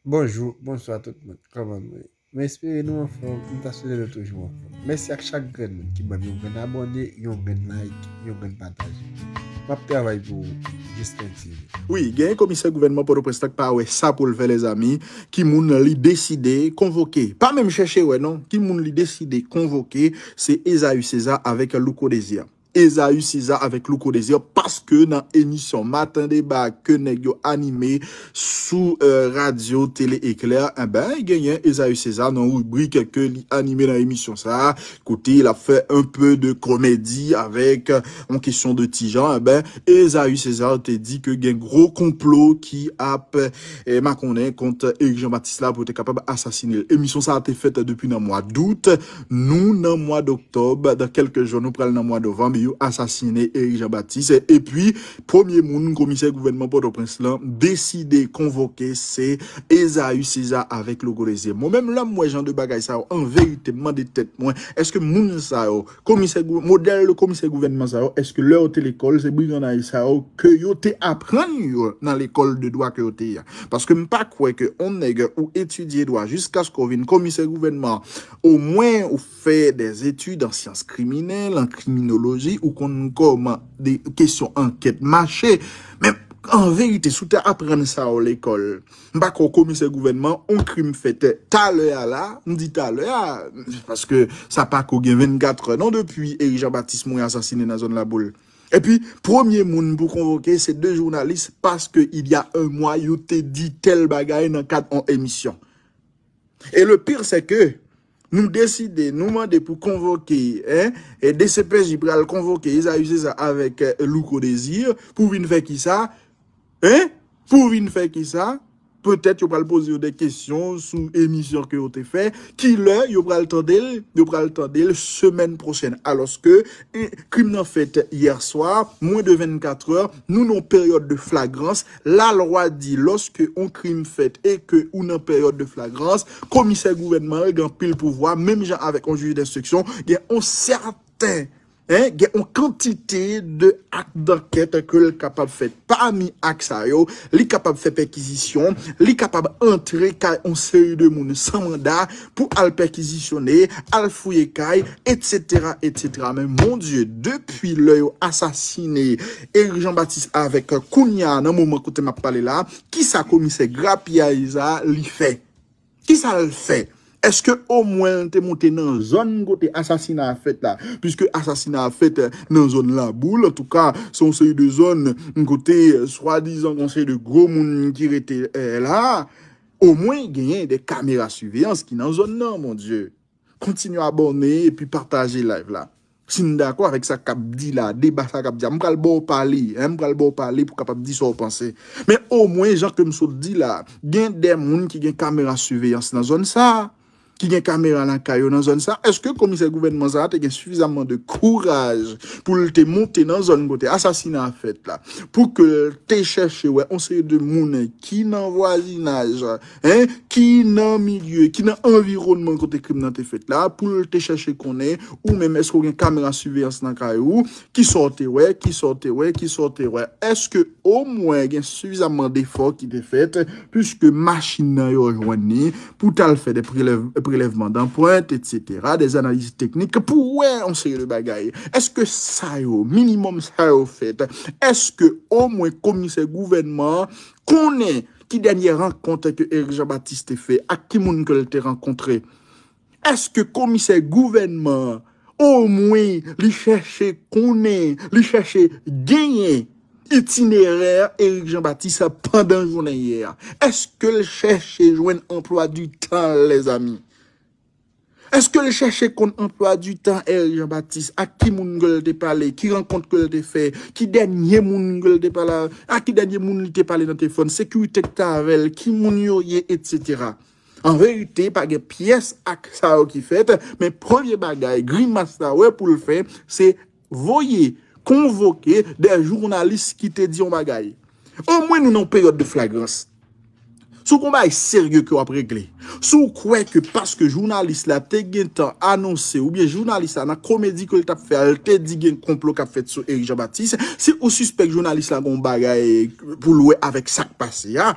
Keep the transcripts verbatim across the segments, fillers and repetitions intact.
Bonjou, bonswa tout moun. Kòman nou ye? M espere nou anfòm, m ta swete nou toujou anfòm. Mèsi ak chak grenn moun ki ban m yon grenn abòne, yon grenn like, yon grenn pataje. M ap travay pou ou, Justin T V. Wi, genyen komisè gouvènman Pòtoprens la k pa wè sa pou l fè, lèzami. Ki moun li deside konvoke? Pa menm chèche wè non. Ki moun li deside konvoke? Se Esaü César avèk Louko Désir. Esaü César avèk Louko Désir, paske nan emisyon Maten Deba ke nèg yo anime sou, euh, radyo Tele Eklè, enben, genyen Esaü César nan ribrik ke li anime nan emisyon sa a, kote l ap fè un peu de komedi avèk, euh, yon kesyon de ti jan, enben, Esaü César te di ke gen gwo konplo ki ap, eh, makonnen kont Eric Jean Baptiste la pou yo te kapab asasine l. Emisyon sa a te fèt depi nan mwa dout. Nou nan mwa doktòb, dan kèlke jou, nou pral nan mwa novanm, yo asasine Eric Jean Baptiste. Epi, premye moun komisè gouvènman Pòtoprens lan deside konvoke, se Esaü César avèk Louko Désir. Mwen menm, lè m wè jan de bagay sa yo, an verite, m mande tèt mwen, èske moun sa yo, komisè gou-, modèl de komisè gouvènman sa yo, èske lè yo te lekòl, se brigannay sa yo ke yo te aprann yo nan lekòl de dwa ke yo te ye a? Paske m pa kwè ke on nèg ou etidye dwa jiskaske w vin komisè gouvènman, omwen ou fè des études en sciences criminelles, en criminologie, ou konn kòman de kesyon ankèt mache. Men an verite, si w te aprann sa yo lekòl, m pa kwè komisè gouvènman, on krim fèt talè a la, m di talè a, paske sa pa ko gen vennkat è non depi Eric Jean Baptiste mouri asasine nan zòn Laboul. Epi, premye moun pou konvoke, se de jounalis, paske il y a un mois, yo te di tèl bagay nan kad on emisyon. E le pire, c'est que nou deside, nou mande pou konvoke, en, e D C P J pral konvoke Esaü César avèk, eh, Louko Désir pou vin fè kisa? En? Pou vin fè kisa? Petèt yo pral poze yo de kesyon sou emisyon ke yo te fè. Kilè yo pral tande l? Yo pral tande l semèn pwochèn. Alòske, e, krim nan fèt yè swa, mwens de vennkat è, nou nan peryòd de flagrans. Lalwa di, lòske on krim fèt e ke ou nan peryòd de flagrans, komisè gouvènman an gen anpil pouvwa, menm jan avèk on jij denstriksyon, gen on sèten, en, gen on kantite de ak dankèt ke l kapab fè. Pami ak sa yo, li kapab fè pèkizisyon, li kapab antre kay on seri de moun san manda pou al pèkizisyone, al fouye kay, etsetera, etsetera. Men, mon Dye, depi lè yo asasine Eric Jean Baptiste avèk, euh, kounya, nan moman kote m ap pale la, kisa komisè grapyay sa li fè? Kisa l fè? Èske omwen l te monte nan zòn kote asasina a fèt la? Piske asasina a fèt, eh, nan zòn Laboul, antouka, se yon seri de zòn kote, eh, swadizan gen yon seri de gwo moun ki rete, eh, la. Omwen genyen de kamera siveyans ki nan zòn nan, mon Dye. Kontinye abòne epi pataje live la. Si n dakò avèk sa k ap di la, deba sa k ap di a, m pral ba w pale, en, m pral ba w pale pou w kapab di sa w panse. Men omwen, jan ke m sot di la, gen de moun ki gen kamera siveyans nan zòn sa, ki gen kamera lakay yo nan zòn sa. Èske komisè gouvènman sa a te gen sifizaman de kouraj pou l te monte nan zòn kote asasina a fèt la, pou ke l te chèche wè on seri de moun ki nan vwazinaj, en, ki nan milye, ki nan anviwònman kote krim nan te fèt la, pou l te chèche konnen, ou menm, èske w gen kamera siveyans nan kay ou, kisa w te wè, kisa w te wè, kisa w te wè? Èske omwen gen sifizaman defò ki te fèt, piske machin nan yo jwenn li, pou t al fè de prelèv-, prelèvman danprent, etsetera, de analiz teknik, pou wè on seri de bagay? Èske sa yo, minimòm sa yo fèt? Èske omwen komisè gouvènman an konnen ki dènye rankont ke Eric Jean Baptiste te fè, ak ki moun ke l te rankontre? Èske komisè gouvènman an, omwen, li chèche konnen, li chèche genyen itinerè Eric Jean Baptiste pandan jounen yè a? Èske l chèche jwenn anplwa di tan l, lèzami? Èske l chèche konn anplwa di tan Eric Jean Baptiste? Ak ki moun ke l te pale? Ki rankont ke l te fè? Ki dènye moun ke l te pale? Ak ki dènye moun li te pale nan telefòn? Sekirite k te avè l? Ki moun yo ye, etsetera? An verite, pa gen pyès ak sa yo ki fèt, men premye bagay, grimas la wè pou l fè, se voye, konvoke de jounalis ki te di yon bagay. Omwen nou nan yon peryòd de flagrans. Si w gen yon bagay serye ke w ap regle, si w kwè ke paske jounalis la te gentan anonse, oubyen jounalis la nan komedi ke l t ap fè a, l te di gen konplo k ap fèt sou Eric Jean Baptiste, si ou sispèk jounalis la gen yon bagay pou l wè avèk sa k pase a,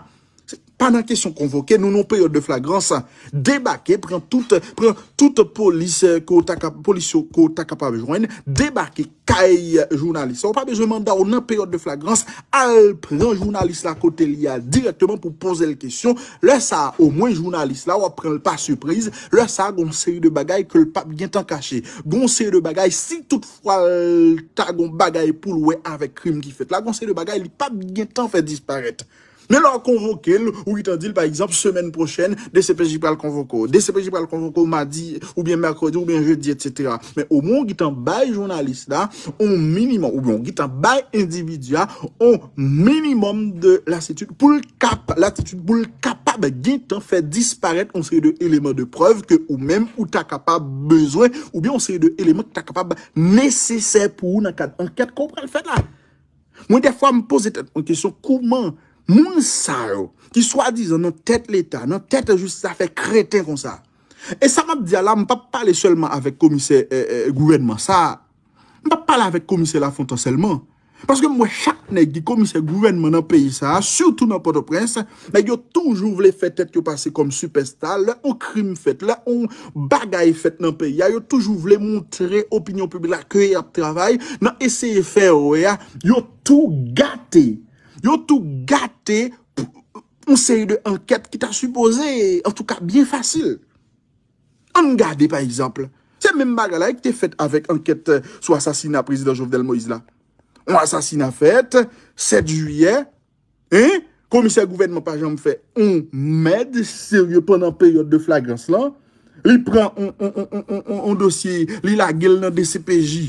se, Pa nan kesyon konvoke, nou nan peryòd de flagrans. Debake, pran tout, pran tout polis, eh, ke w ta kap-, polis yo ke w ta kapab jwenn, debake kay jounalis la. Ou pa bezwen manda w nan peryòd de flagrans, al pran jounalis la kote li a dirèkteman pou poze l kesyon. Lè sa a, omwen jounalis la, w ap pran l pa sipriz. Lè sa a, gon seri de bagay ke l p ap gentan kache. Gon seri de bagay, si toutfwa l ta gon bagay pou l wè avèk krim ki fèt la, gon seri de bagay li p ap gentan fè disparèt. Men lè w konvoke l, ou gentan di l, pa egzanp, semèn pwochèn, D C P J pral konvoke w. D C P J pral konvoke w madi, oubyen mèkredi, oubyen jedi, etsetera. Men omwen w gentan bay jounalis la on minimòm, oubyen w gentan bay endividi a on minimòm de latitid pou l kap-, latitid pou l kapab gentan fè disparèt on seri de eleman de prèv ke ou menm ou ta kapab bezwen, oubyen on seri de eleman ki ta kapab nesesè pou ou nan kad ankèt ke w pral fè la. Mwen, dèfwa, m poze tèt mwen kesyon, kouman moun sa yo, ki swadizan nan tèt Leta, nan tèt jistis la, fè kreten konsa? E sa m ap di a la, m p ap pale sèlman avèk komisè, eh, eh, gouvènman sa a. M p ap pale avèk komisè Lafontan sèlman. Paske m wè chak nèg ki komisè gouvènman nan peyi sa a, sitou nan Pòtoprens, nèg yo toujou vle fè tèt yo pase kòm sipèsta. Lè on krim fèt, lè on bagay fèt nan peyi a, yo toujou vle montre opinyon piblik la ke y ap travay nan eseye fè wè a, yo tou gate. Yo tou gate yon seri de ankèt ki ta sipoze, antouka, byen fasil. Ann gade, pa egzanp, se menm bagay la ki te fèt avèk ankèt, eh, sou asasina prezidan Jovenel Moïse la. On asasina fèt, sèt jiyè, en, komisè gouvènman pa janm fè on mèd serye pandan peryòd de flagrans lan. Li pran on, on, on, on, on, on dosye, li lage l nan D C P J.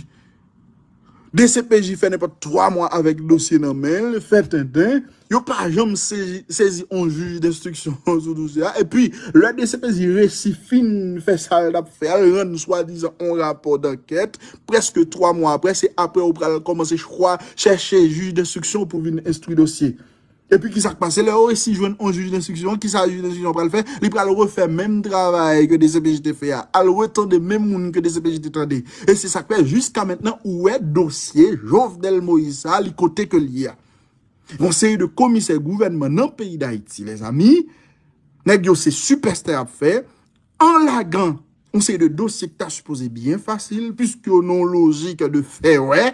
D C P J fè nenpòt twa mwa avèk dosye nan men l, fè tenten. Yo pa janm sezi, sezi on jij denstriksyon sou dosye a. Epi, lè D C P J resi fin fè sa l t ap fè a, l rann swadizan on rapò dankèt, prèske twa mwa apre, se apre ou pral kòmanse chwa, chèche jij denstriksyon pou vin enstwi dosye. Epi ki sa k pase? Lè yo resi jwenn on jij denstriksyon, ki sa jij denstriksyon pral fè? Li pral refè menm travay ke D C P J te fè a. Al retande menm moun ke D C P J te tande. E se sa k fè, jiska mentnan, ou wè dosye Jovenel Moïse sa, li kote ke l ye a. Yon seri de komisè gouvènman nan peyi Dayiti, lèzami, nèg yo se sipèsta y ap fè, an lagan yon seri de dosye ki ta sipoze byen fasil, piske yo nan yon lojik de fè wè,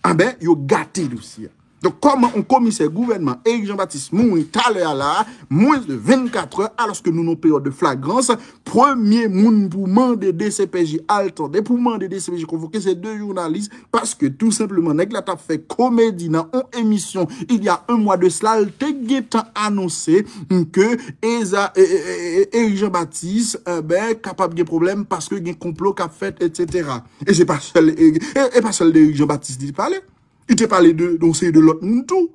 anben, yo gate dosye a. Donk, kòman yon komisè gouvènman, Eric Jean Baptiste, mouri talè a la a, mwens de vennkatrè, alòske nou nan peryòd de flagrans, premye moun pou mande D C P J al tande, pou mande D C P J konvoke, se de jounalis, paske tou senpleman, nèg la t ap fè komedi nan yon emisyon, il y a un mois de cela, l te gentan anonse ke Eza, e, e, e, e, Eric Jean Baptiste, e, ben, kapab gen pwoblèm paske gen konplo k ap fèt, etsetera. E se pa sèl, e, e, e pa sèl de Eric Jean Baptiste li te pale. Li te pale de, de yon seri de lòt moun tou.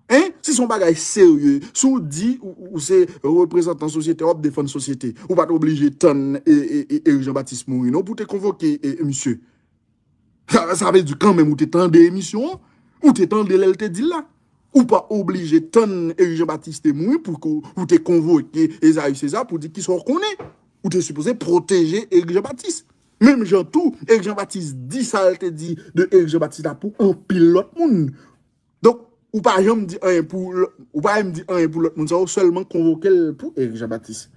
Hein? Si se yon bagay serye, si w di ou, ou, ou se reprezantan sosyete, w ap defann sosyete, ou pa t oblije tann e, e, e, Eric Jean Baptiste mouri non pou te konvoke e, e, misye. Sa, sa vle di kanmenm ou te tande emisyon an, ou te tande lè l te di l la. Ou pa oblije tann Eric Jean Baptiste te mouri pou ke ou te konvoke Esaü César pou di kisa w konnen. Ou te sipoze pwoteje Eric Jean Baptiste. Menm jan tou, Eric Jean Baptiste di sa l te di de Eric Jean Baptiste la pou anpil lòt moun. Donk, ou pa janm di anyen pou lò-, ou pa janm di anyen pou lòt moun sa yo, sèlman konvoke l pou Eric Jean Baptiste.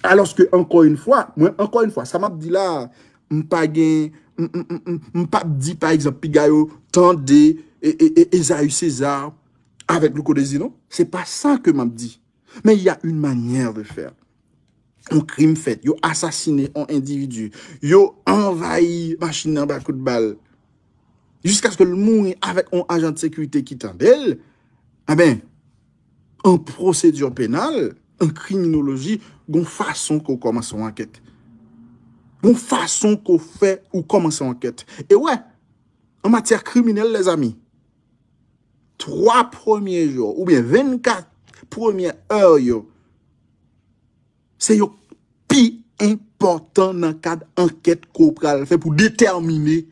Alòske, ankò yon fwa, mwen, ankò yon fwa, sa m ap di la, m pa gen, m, m, m, m, m p ap di, pa egzanp, piga yo tande e, e, e, Esaü César avèk Louko Désir, non. Se pa sa ke m ap di. Men y a une manière de faire. Yon krim fèt, yo asasine yon endividi, yo anvayi machin nan ba kout bal, jiskaske l mouri avèk yon ajan de sekirite ki tande l, enben, an pwosedi penal, an kriminoloji, gon fason ke w kòmanse yon ankèt. Gon fason ke w fè ou kòmanse yon ankèt. E wè, an matyè kriminèl, lèzami, twa premye jou oubyen vennkat premye è yo, se yo k pi enpòtan nan kad ankèt ke w pral fè pou detèmine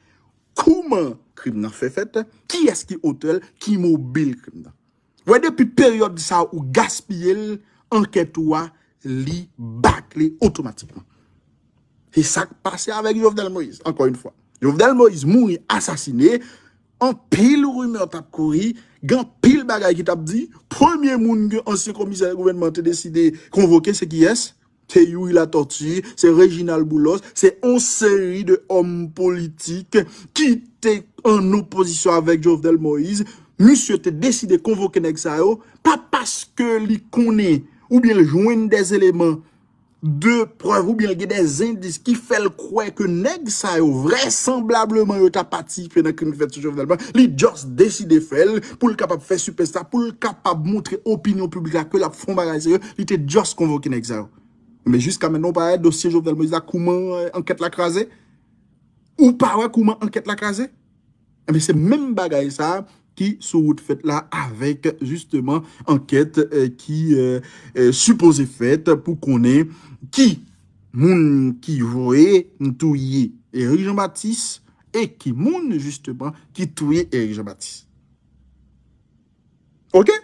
kouman krim nan fè fèt, kiyès ki otè l, ki mobil krim nan. Wè, depi peryòd sa a ou gaspiye l, ankèt ou a, li bakle otomatikman. Se sa k pase avèk Jovenel Moïse, ankò yon fwa. Jovenel Moïse mouri asasine, Anpil rimè t ap kouri, gen anpil bagay ki t ap di. Premye moun ke ansyen komisè gouvènman te deside konvoke, se kiyès? Se Youri Latortue, se Reginald Boulos, se yon seri de òm politik ki te an opozisyon avèk Jovenel Moïse. Misye te deside konvoke nèg sa yo, pa paske li konnen oubyen l jwenn dèzeleman de prèv oubyen l gen dèzendis ki fè l kwè ke nèg sa yo vrèsanblableman yo ta patisipe nan krim ki fèt sou Jovenel Moïse. Li just deside fè l pou l kapab fè sipèsta, pou l kapab montre opinyon piblik la ke l ap fè yon bagay serye. Li te just konvoke nèg sa yo. Men jiska mentnan, ou pa wè dosye Jovenel Moïse la, kouman, eh, ankèt la kraze? Ou pa wè kouman ankèt la kraze? Ebyen, se menm bagay sa ki sou wout fèt la avèk, jisteman, ankèt, eh, ki, eh, eh, sipoze fèt pou konnen ki moun ki voye touye Eric Jean Baptiste e ki moun, jisteman, ki touye Eric Jean Baptiste. Oke?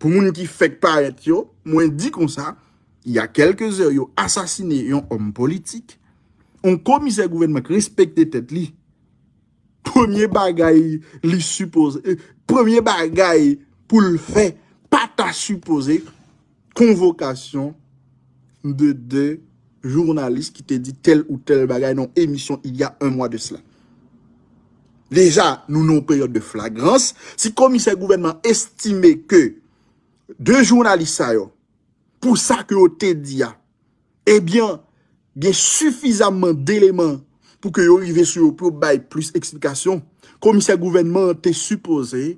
Pou moun ki fèk parèt yo, mwen di konsa, il y a quelques heures, yo asasine yon òm politik, yon komisè gouvènman ki respekte tèt li. Premye bagay li sipoze, eh, premye bagay pou l fè, pa ta sipoze konvokasyon de de jounalis ki te di tèl ou tèl bagay nan yon emisyon il y a un mois de cela. Deja, nou nan yon peryòd de flagrans. Si komisè gouvènman estime ke de jounalis sa yo, pou sa ke yo te di a, ebyen, gen sifizamman deleman pou ke yo rive sou yo, pou yo bay plis eksplikasyon, komisè gouvènman an te sipoze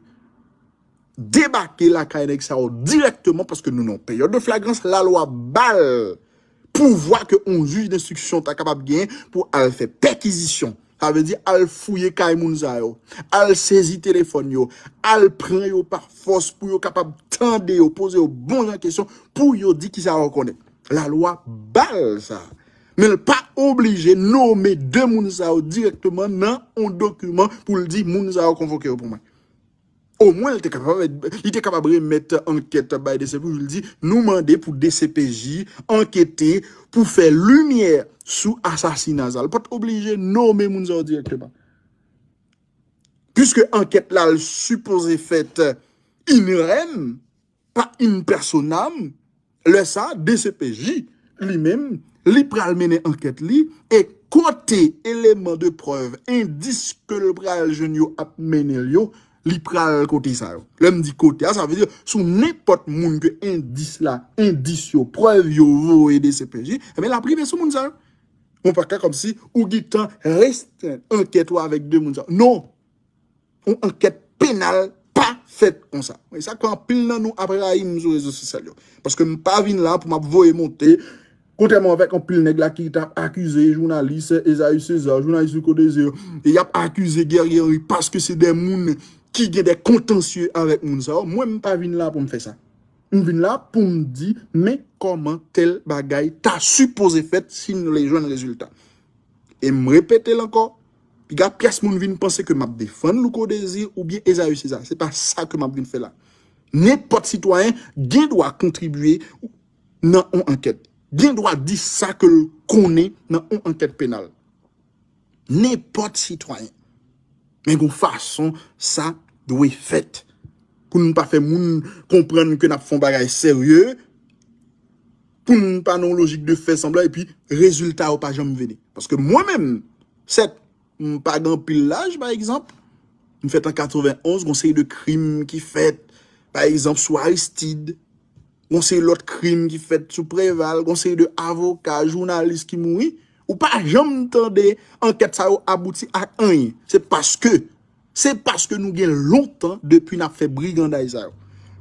debake lakay nèg sa yo dirèkteman, paske nou nan yon peryòd de flagrans, lalwa ba l pouvwa ke yon jij denstriksyon ta kapab gen pou al fè pèkizisyon. Sa vle di al fouye kay moun sa yo, al sezi telefòn yo, al pran yo pa fòs pou yo kapab tande yo, poze yo bon jan kesyon pou yo di kisa yo konnen. Lalwa ba l sa. Men l pa oblije nonmen de moun sa yo dirèkteman nan yon dokiman pou l di moun sa yo konvoke yo pou mwen. Omwen, li te kapab, li te kapab remèt ankèt bay D C P J, li di, nou mande pou D C P J ankete pou fè limyè sou asasina sa. Li pa t oblije nonmen moun sa yo dirèkteman. Piske ankèt la, l sipoze fèt in rem, pa in personam, lè sa, D C P J, li menm, li pral mennen ankèt li, e kote eleman de prèv, endis ke l pral jwenn yo ap mennen l yo, li pral kote sa yo. Lè m di kote a, sa vle di sou nenpòt moun ke endis la, endis yo, prèv yo voye D C P J, ebyen, l ap rive sou moun sa yo. Ou pa ka kòmsi ou gentan restrenn ankèt ou avèk de moun sa yo. Non! Yon ankèt penal pa fèt konsa. E sa k fè anpil nan nou ap rayi m sou rezo sosyal yo. Paske m pa vin la pou m ap voye monte, kontrèman avèk anpil nèg la ki t ap akize jounalis Esaü César, jounalis Louko Désir, e y ap akize Guerrier Henry paske se de moun ki gen de kontansye avèk moun sa yo. Mwen, m pa vin la pou m fè sa. M vin la pou m di, men kòman tèl bagay ta sipoze fèt si n vle jwenn rezilta. E m repete l ankò, piga pyès moun vin panse ke m ap defann Louko Désir oubyen Esaü César. Se pa sa ke m ap vin fè la. Nenpòt sitwayen gen dwa kontribye nan yon ankèt. Gen dwa di sa ke l konnen nan yon ankèt penal. Nenpòt sitwayen. Men gon fason sa dwe fèt. Pou n pa fè moun konprann ke n ap fè yon bagay serye, pou n pa nan yon lojik de fè sanblan, epi rezilta yo pa janm vini. Paske mwen menm, sèt, m pa gen anpil laj, pa egzanp, m fèt an katrevenonz, gon seri de krim ki fèt, pa egzanp, sou Aristide, gon seri lòt krim ki fèt sou Preval, gon seri de avoka, jounalis ki mouri. Ou pa janm tande ankèt sa yo abouti a anyen. Se paske, se paske nou gen lontan depi n ap fè briganday sa yo.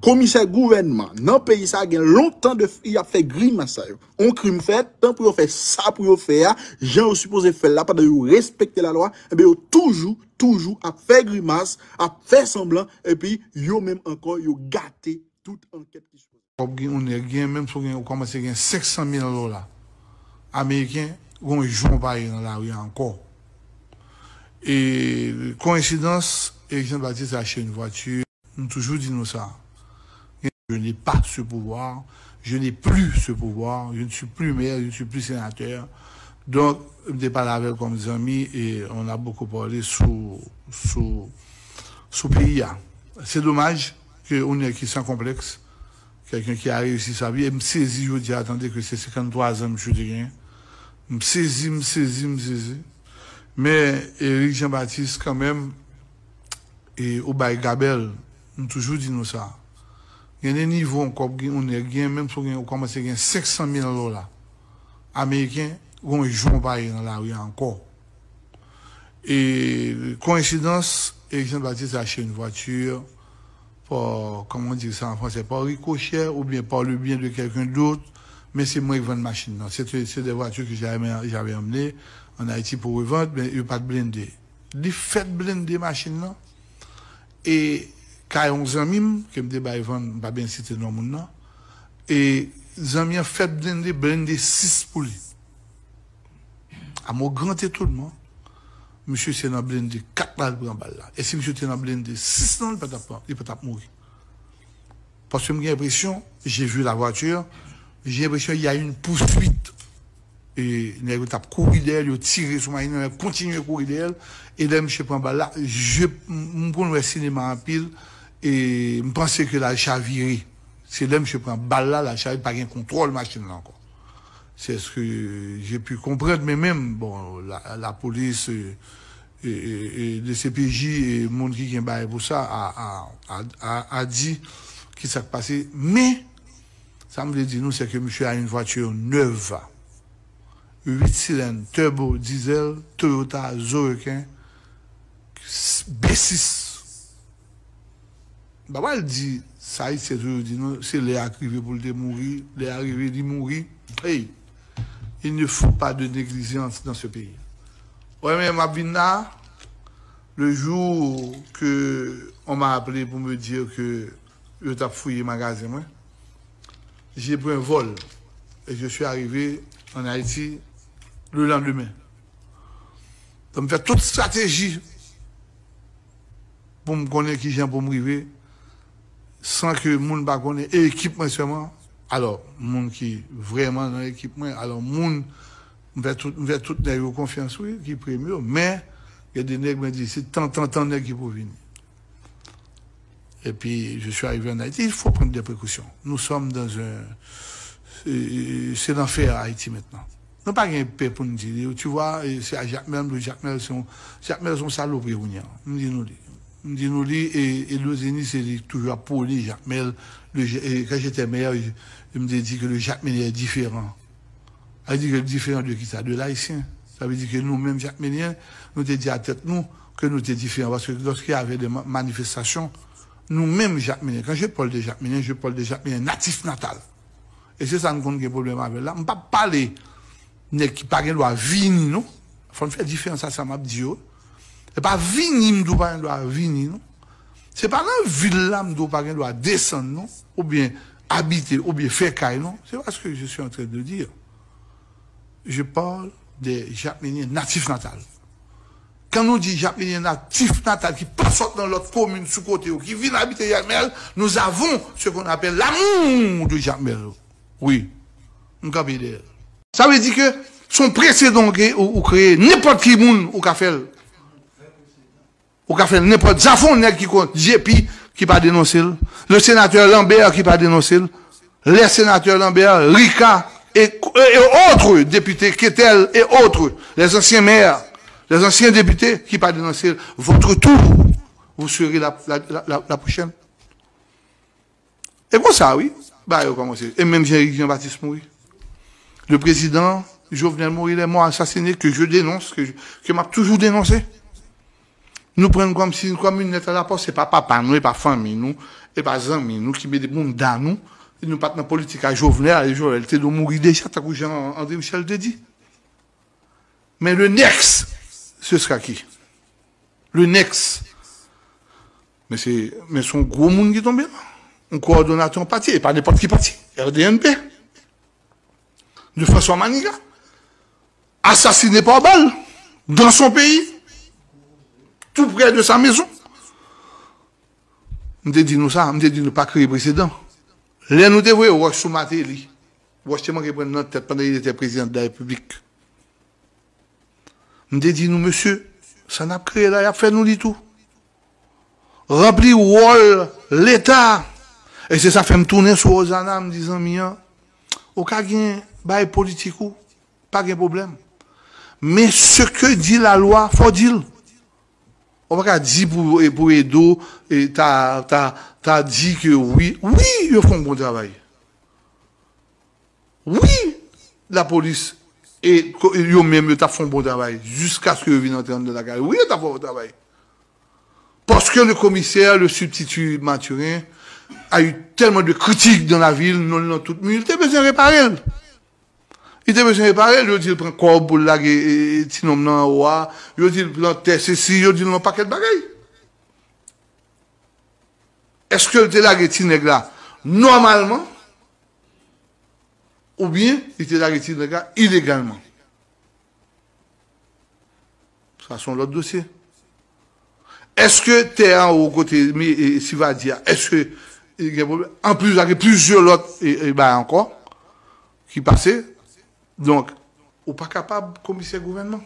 Komisè gouvènman nan peyi sa gen lontan de y ap fè grimas sa yo. On krim fèt, tan pou yo fè sa pou yo fè a, jan yo sipoze fè l la, pandan yo respekte lalwa, ebyen yo toujou, toujou ap fè grimas, ap fè sanblan, epi yo menm ankò, yo gate tout ankèt ki sipoze. Kòb gen yon nèg gen, menm si w gen, ou kòmanse gen senk san mil dola ameriken, gon jou w pa ye nan lari a ankò. E koyensidans, Eric Jean Baptiste achte yon vwati. M toujou di nou sa. Je n'ai pas ce pouvoir, je n'ai plus ce pouvoir, je ne suis plus maire, je ne suis plus sénateur. Donk, m te pale avè l kòm zanmi e on a beaucoup parlé sou, sou, sou peyi a. Se domaj ke on nèg ki san konplèks, quelqu'un qui a réussi sa vie, e m sezi jodi a tande ke se senkanntwa zan misye te genyen. M sezi, m sezi, m sezi. Men Eric Jean Baptiste kanmenm, e ou bay gabèl, m toujou di nou sa. Gen de nivo yon kòb gen, yon nèg gen, menm si w gen, ou kòmanse gen senk san mil dola ameriken, gon jou w pa ye nan lari a ankò. E koyensidans, Eric Jean Baptiste a achte yon vwati, pa, comment on dit ça en français, par ricochet oubyen par le bien de quelqu'un d'autre, men se mwen ki vann machin nan. Se te, se de vwati ke j'avais, j'avais emmené en Haïti pour revente, men yo pa t blende. Li fèt blende machin nan. E kay yon zanmi m, ke m te bay vann, m pa byen site non moun nan. E zanmi an fèt blende, blende sis pou li. A mon grand étonnement, misye se nan blende kat la l pran bal la. E si misye te nan blende sis lan, li pa t ap, li pa t ap mouri. Paske m gen enpresyon, j'ai vu la voiture, j'ai l'impression il y a une poursuite. E nèg yo t ap kouri dèyè l, yo tire sou machin nan, yo kontinye kouri dèyè l. E lè misye pran bal la, je, m, m konn wè sinema anpil, e m panse ke l al chavire. Se lè misye pran bal la, l al chavire, pa gen kontwòl machin nan ankò. C'est ce que j'ai pu comprendre, men menm, bon, la, la police, e, e, e, e D C P J, e moun ki gen bagay pou sa, a, a, a, a, a di ki sa k pase. Men, sa m vle di nou, se ke misye a une voiture neuve. Uit silèn, turbo, diesel, Toyota, Zorequin, B sis. M pa pral di sa Ayisyen toujou di nou, se lè a k rive pou l te mouri, lè a rive li mouri. Hey, il ne faut pas de négligence dans ce pays. Wè, men m ap vin la, le jour que on m'a appelé pour me dire que yo t ap fouye magazen mwen, j'ai pris un vol et je suis arrivé en Haïti le lendemain. Donk, m fè tout strateji pou m konnen kijan pou m rive, san ke moun pa konnen, e ekip mwen sèlman. Alò, moun ki vrèman nan ekip mwen, alò, moun, m fè tout, m fè tout nèg yo konfyans, wi, ki pre m yo, men, gen de nèg mwen di, se tan, tan, tan nèg ki pou vini. Et puis, je suis arrivé en Haïti, il faut prendre des précautions. Nous sommes dans un, euh, c'est l'enfer à Haïti maintenant. Nou pa gen pè pou n di li. Tu vois, e se a Jakmèl, m di Jakmèl se yon, Jakmèl se yon salopri kounye a. M di nou li. M di nou li, e, e Lozeni se li ki toujou ap pwone Jakmèl. Le, e, quand j'étais maire, je, je me dis que le Jakmelien est différent. Sa vle di ke l diferan de kisa? De Ayisyen. Sa vle di ke nou menm Jakmelyen, nou te di a tèt nou ke nou te diferan. Paske lorsqu'il y avait des ma-, manifestations, nou menm Jakmelyen, quand je parle de Jakmelyen, je parle de Jakmelyen natif natal. E se sa n konn gen pwoblèm avè l la. M p ap pale nèg ki pa gen dwa vini, non. Fò n fè diferans a sa m ap di yo. E pa vini m di w pa gen dwa vini, non. Se pa nan vil la m di w pa gen dwa desann, non. Oubyen abite, oubyen fè kay, non. C'est pas ce que je suis en train de dire. Je parle des Jakmelyen natif natal. Kan nou di Jakmelyen natif natal ki pa sot nan lòt komin sou kote yo, ki vin abite Jakmèl, nous avons ce qu'on appelle l'amour de Jakmèl. Wi, m kanpe dèyè l. Sa vle di ke se yon presedan ke ou, ou kreye, nenpòt ki moun ou ka fè l. Ou ka fè l nenpòt. Zafon nèg ki kont J P ki pa denonse l. Le sénateur Lambert ki pa denonse l. Les sénateurs Lambert, Ricard et, et autres députés, Ketel et autres, les anciens maires, les anciens députés ki pa denonse l. Votre tour, vous serez la, la, la, la, la prochaine. E konsa, wi, bagay yo kòmanse. E menm jan Eric Jean Baptiste mouri. Le président Jovenel Moïse, les morts assassinés que je dénonce, que, je- que m ap toujou denonse. Nou pran n kòmsi, kòm une lettre à la poste, se pa papa nou, e pa fanmi nou, e pa zanmi nou ki mete bounda nou. Nou pa t nan politik a Jovenel, ale Jovenel te dwe mouri deja, tankou jan André Michel te di. Men le next, ce sera qui? Le next. Men se, men se yon gwo moun ki tonbe la. Yon kowòdonatè yon pati, e pa nenpòt ki pati. R D N P. De François Manigat. Assassiné par balle. Dans son pays. Tout près de sa maison. M te di nou sa, m te di nou pa kreye presedan. Lè nou te voye Roch sou Martelly, Roch te manke pran nan tèt pandan il était président de la République. M te di nou, mesye, sa n ap kreye la, y ap fè nou li tou. Ranpli wòl Leta. E se sa fè m tounen sou Rosana, m di zanmi an, ou ka gen bay politik ou, pa gen pwoblèm. Men ce que dit la loi, fò di l. Ou pa ka di pou, e pou Edo e ta, ta, ta di ke wi, wi, yo fè yon bon travay. Wi, lapolis e ko- yo menm yo t ap fè yon bon travay jiskaske yo vin antre anndan lakay. Wi, yo t ap fè yon bon travay. Parce que le commissaire, le substitut Mathurin, a eu tellement de critiques dans la ville, non, non, tout, men li te bezwen repare l. Li te bezwen repare l, yo di l pran kòb pou l lage e, e, ti nonm nan anwo a, yo di l pran tè sesi, yo di l yon pakèt bagay. Èske l te lage ti nèg la nòmalman? Oubyen li te lage ti nèg la ilegalman? Sa se yon lòt dosye. Èske tè anwo kote mi- e, Sivadi a, èske gen pwoblèm? Anplis, la gen plizyè lòt e, e, bagay ankò ki pase. Donk, ou pa kapab komisè gouvènman.